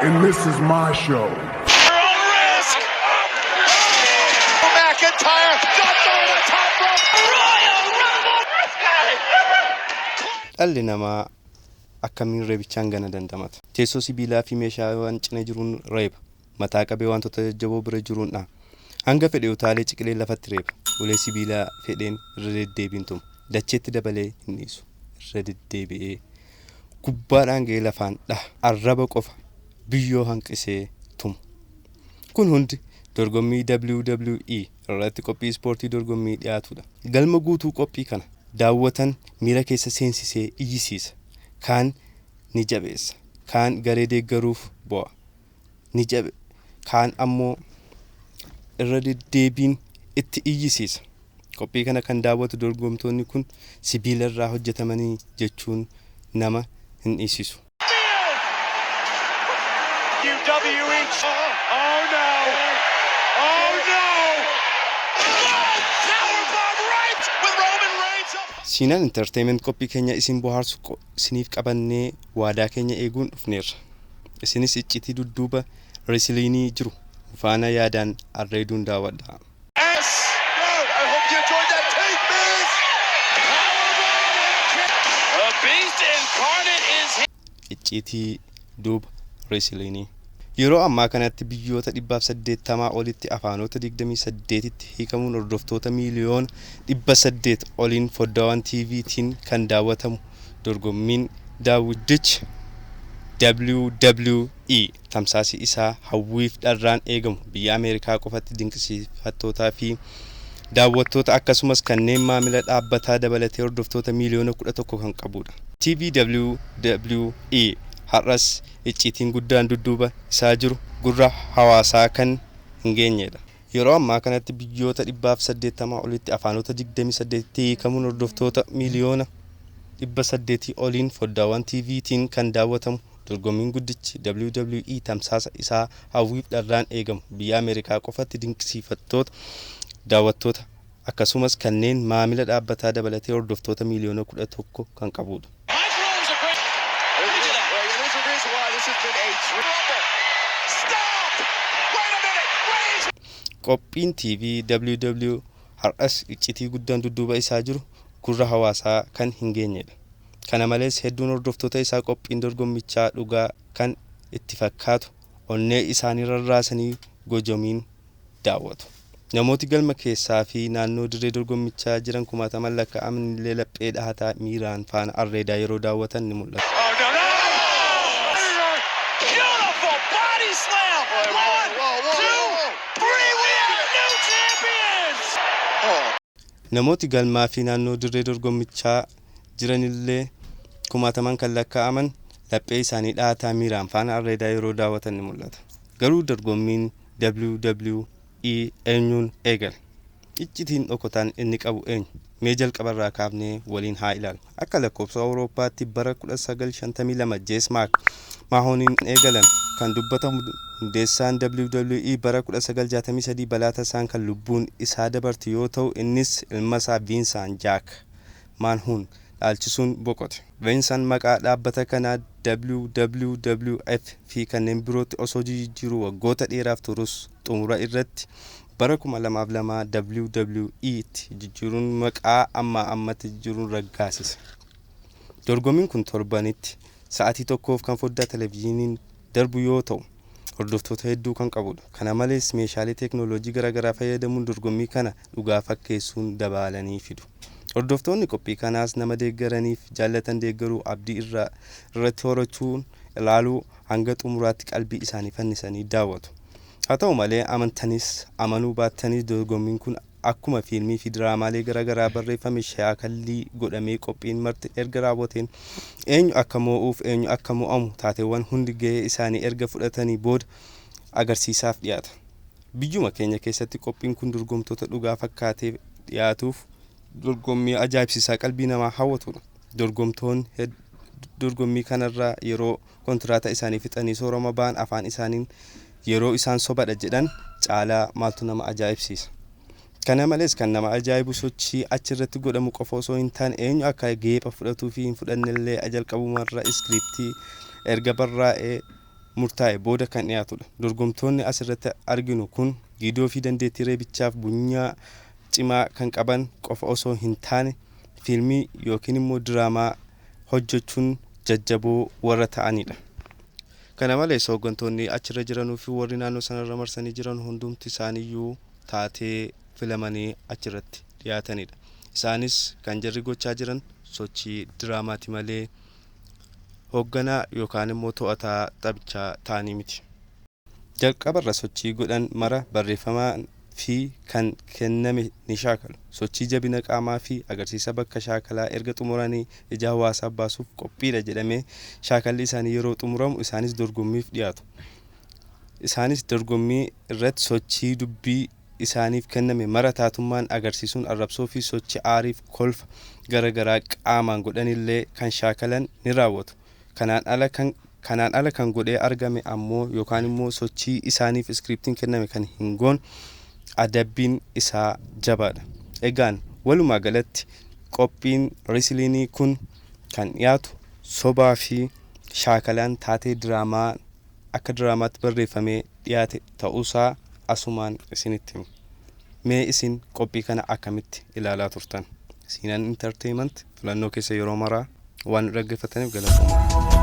And this is my show. Risk. McIntyre jumped over the top rope. Royal Rumble. This guy. Dhalli namaa akkamiin reebichaan gana dandamata? Teessoo sibiilaa fi meeshaawwan cina jiruun reeba. Mataa qabee wantoota jajjaboo bira jiruun dhaha. Hanga fedhe utaalee ciqilee lafatti reeba. Ulee sibiilaa fedheen irra deddeebiin tuma. Dacheetti dabalee hin dhiisu. Irra deddeebi'ee gubbaadhaan ga'ee lafaan dhaha. Arraba qofa biyyoo hanqisee tuma. Kun hundi dorgommii WWE irratti qophii ispoortii dorgommii dhiyaatudha. Galma guutuu qophii kana daawwatan miira keessa seensisee iyyisiisa. Kaan ni jabeessa. Kaan garee deeggaruuf bo'a. Ni jabe. Kaan ammoo irra deddeebiin itti iyyisiisa. Qophii kana kan daawwatu dorgomtoonni kun sibiila irraa hojjetamanii jechuun nama hin dhiisisu. WWE. Oh no. Oh no. Powerbomb right with Roman Reigns up. Siinaan Entertainment qophii keenya isin bohaarsu isiniif qabannee waadaa keenya eeguun dhufneerra. Isinis iccitii dudduuba wrestling jiru faana yaadaan arreeduun daawwadha. Yes. I hope you enjoyed that tape, Miz. The Beast Incarnate is here. Iccitii duuba wrestling. Yeroo ammaa kanatti biyyoota 180 olitti afaanota 28tti hiikamuun hordoftoota miiliyoona 800 oliin foddaawwan TVtiin kan daawwatamu dorgommiin daawwidichi WWE tamsaasii isaa hawwiif dharraan eegamu biyya Ameerikaa qofatti dinqisiifattootaa fi daawwattoota akkasumas kanneen maamila dhaabbataa dabalatee hordoftoota miiliyoona 11 kan qabudha. TV WWE har'as icciitiin guddaan dudduuba isaa jiru gurra hawaasaa kan hin geenyedha. Yeroo ammaa kanatti biyyoota 180 olitti afaanota 28tti hiikamuun hordoftoota miiliyoona 800 oliin foddaawwan TVtiin kan daawwatamu dorgommiin guddichi WWE tamsaasa isaa hawwiif dharraan eegamu biyya Ameerikaa qofatti dinqisiifattoota, daawwattoota akkasumas kanneen maamila dhaabbataa dabalatee hordoftoota miiliyoona 11 kan qabudha. Mike Rose, a great. Well, there's a reason why this has been a Rumble. Stop! Wait a minute. Reigns. Qophiin TV WWE har'as iccitii guddaan dudduuba isaa jiru gurra hawaasaa kan hin geenyedha. Kana malees, hedduun hordoftoota isaa qophiin dorgommichaa dhugaa kan itti fakkaatu onnee isaanii rarraasanii gojomiin daawwatu. Namooti galma keessaa fi naannoo dirree dorgommichaa jiran kumaataman lakkaa'aman illee laphee dhahataa miiraan faana arreedaa yeroo daawwatan ni mul'atu. Oh no, no! Beautiful body slam. One, whoa, whoa, two, whoa. three. We have new champions. Oh. Namooti galmaa fi naannoo dirree dorgommichaa jiranillee kumaataman kan lakkaa'aman laphee isaanii dhahataa miiraan faana arreedaa yeroo daawwatan ni mul'ata. Garuu dorgommiin WWE eenyuun eegale? Iccitiin dhokotaan inni qabu eenyu? Mee jalqabarraa kaafnee waliin haa ilaalu. Akka lakkoofsa Awurooppaatti bara 1952 Jees McMahoniin eegalan kan dubbatamu hundeessaan WWE bara 1963 balaa tasaan kan lubbuun isaa dabarte yoo ta'u, innis ilma isaa Viinsaan Jaak McMahon dhaalchisuun boqote. Viinsaan maqaa dhaabbata kanaa WWF fi kanneen birootti osoo jijjiiruu waggoota dheeraaf turus, xumura irratti bara 2002 WWE tti jijjiiruun maqaa ammaa ammatti jijjiiruun raggaasise. Dorgommiin kun torbanitti sa'aatii tokkoof kan foddaa televezyiiniin darbu yoo ta'u, hordoftoota hedduu kan qabudha. Kana malees, meeshaalee teeknooloojii garaagaraa fayyadamuun dorgommii kana dhugaa fakkeessuun dabalanii fidu. Hordoftoonni qophii kanaas nama deeggaraniif jaallatan deeggaruu abdii irratti horachuun ilaaluu hanga xumuraatti qalbii isaanii fannisanii daawwatu. Haa ta'u malee, amantanis amanuu baattanis, dorgommiin kun akkuma fiilmii fi diraamaalee garaagaraa barreeffame shaakallii godhamee qophiin marti erga raawwateen, eenyu akka moo'uuf eenyu akka mo'amu taateewwan hundi gahee isaanii erga fudhatanii booda agarsiisaaf dhiyaata. Biyyuma keenya keessatti qophiin kun dorgomtoota dhugaa fakkaatee dhiyaatuuf dorgommii ajaa'ibsiisaa qalbii namaa hawwatudha. Dorgomtoonni dorgommii kanarraa yeroo kontiraata isaanii fixanii soorama ba'an afaan isaaniin yeroo isaan sobadha jedhan caalaa maaltu nama ajaa'ibsiisa? Kana malees, kan nama ajaa'ibu sochii achirratti godhamu qofa osoo hin taane, eenyu akka geepha fudhatuu fi hin fudhannellee jalqabumarra iskiriptii erga barraa'ee murtaa'e booda kan dhiyaatudha. Dorgomtoonni asirratti arginu kun giidoo fi dandeettii reebichaaf bunyaa cimaa kan qaban qofa osoo hin taane, fiilmii yookiin immoo diraamaa hojjechuun jajjaboo warra ta'anidha. Kana malees, hooggantoonni achirra jiranuu fi warri naannoo sanarra marsanii jiran hundumti isaaniiyyuu taatee filamanii achirratti dhiyaatanidha. Isaanis kan jarri gochaa jiran sochii diraamaati malee hoogganaa yookaan immoo to'ataa taphichaa ta'anii miti. Jalqabarra sochii godhan mara barreeffamaa fi kan kenname ni shaakalu. Sochii jabina qaamaa fi agarsiisa bakka shaakalaa erga xumuranii ija hawaasaa baasuuf qophiidha jedhamee shaakalli isaanii yeroo xumuramu, isaanis dorgommiif dhiyaatu. Isaanis dorgommii irratti sochii dubbii isaaniif kenname mara taatummaan agarsiisuun arrabsoo fi sochii aariif kolfa garaagaraa qaamaan godhanillee kan shaakalan ni raawwatu. Kanaan ala kan godhee argame ammoo yookaan immoo sochii isaaniif iskiriptiin kenname kan hin goone adabbiin isaa jabaadha. Egaan walumaa galatti qophiin wrestling kun kan dhiyaatu sobaa fi shaakalaan taatee diraamaa akka diraamaatti barreeffamee dhiyaate ta'uusaa asumaan isinitti himu. Mee isin qophii kana akkamitti ilaalaa turtan? Siinaan Entertainment filannoo keessa yeroo maraa waan dhaggeeffataniif galatooma.